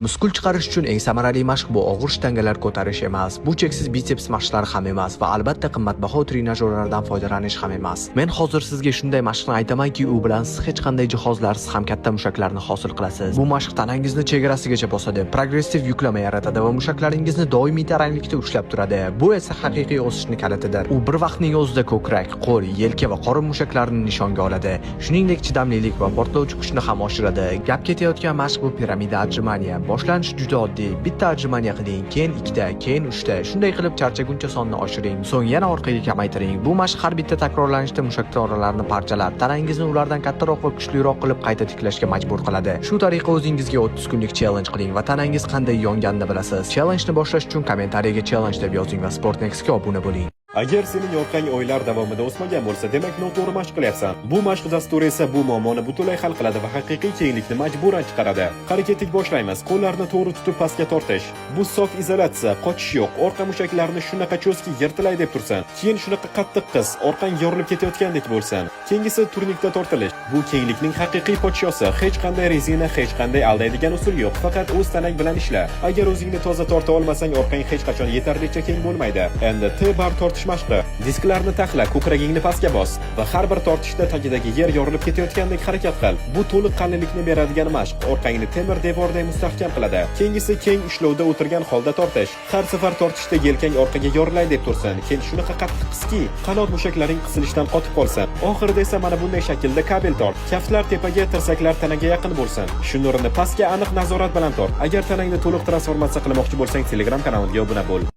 Muskul chiqarish uchun eng samarali mashq bu og'ir shtangalar ko'tarish emas, bu cheksiz bitseps mashqlari ham emas va albatta qimmatbaho trenajyorlardan foydalanish ham emas. Men hozir sizga shunday mashqni aytamanki, u bilan siz hech qanday jihozlarsiz ham katta mushaklarni hosil qilasiz. Bu mashq tanangizni chegarasigacha bosadi, progressiv yuklama yaratadi va mushaklaringizni doimiy taranglikda ushlab turadi. Bu esa haqiqiy o'sishni kalitidir. U bir vaqtning o'zida ko'krak, qo'l, yelka va qorin mushaklarini nishonga oladi. Shuningdek, chidamlilik va portlovchi kuchni ham oshiradi. Gap ketayotgan mashq bu piramida отжимания. Boshlanish juda oddiy. Bitta отжимания qiling, keyin ikkita, keyin uchta. Shunday qilib charchaguncha sonni oshiring. So'ng yana orqaga kamaytiring. Bu mashq har bitta takrorlanishda mushak to'ralarini parchalab, tanangizni ulardan kattaroq va kuchliroq qilib qayta tiklashga majbur qiladi. Shu tariqa o'zingizga 30 kunlik challenge qiling va tanangiz qanday yonganini bilasiz. Challenjni boshlash uchun kommentariyaga "challenge" deb yozing va Sportnextga obuna bo'ling. Agar sening orqang oylar davomida o'smagan bo'lsa, demak, noto'g'ri mashq qilyapsan. Bu mashq dasturi esa bu muammoni butunlay hal qiladi va haqiqiy kenglikni majburan chiqaradi. Qani, ketdik, boshlaymiz. Qo'llarni to'g'ri tutib pastga tortish. Bu sof izolyatsiya, qochish yo'q. Orqa mushaklarini shunaqa cho'zki, yirtilay deb tursin. Keyin shunaqa qattiq qis, orqang yorilib ketayotgandek bo'lsin. Keyingisi turnikda tortilish. Bu kenglikning haqiqiy podshosi. Hech qanday rezina, hech qanday aldaydigan usul yo'q. Faqat o'z tanang bilan ishla. Agar o'zingni toza torta olmasang, orqang hech qachon yetarlicha keng bo'lmaydi. Endi T-bar tortish mashqi. Disklarni taxla, ko'kragingni pastga bos va har bir tortishda tagidagi yer yorilib ketayotgandek harakat qil. Bu to'liq qonlilikni beradigan mashq. Orqangni temir devorday mustahkam qiladi. Keyingisi keng ushlovda o'tirgan holda tortish. Har safar tortishda yelkang orqaga yorilay deb tursin. Keyin shunaqa qattiq qiski, qanot mushaklaring qisilishdan qotib qolsin. Oxirida esa mana bunday shaklda kabel tort. Kaftlar tepaga, tirsaklar tanaga yaqin bo'lsin. Shnurini pastga aniq nazorat bilan tort. Agar tanangni to'liq transformatsiya qilmoqchi bo'lsang, Telegram kanalimga obuna bo'l.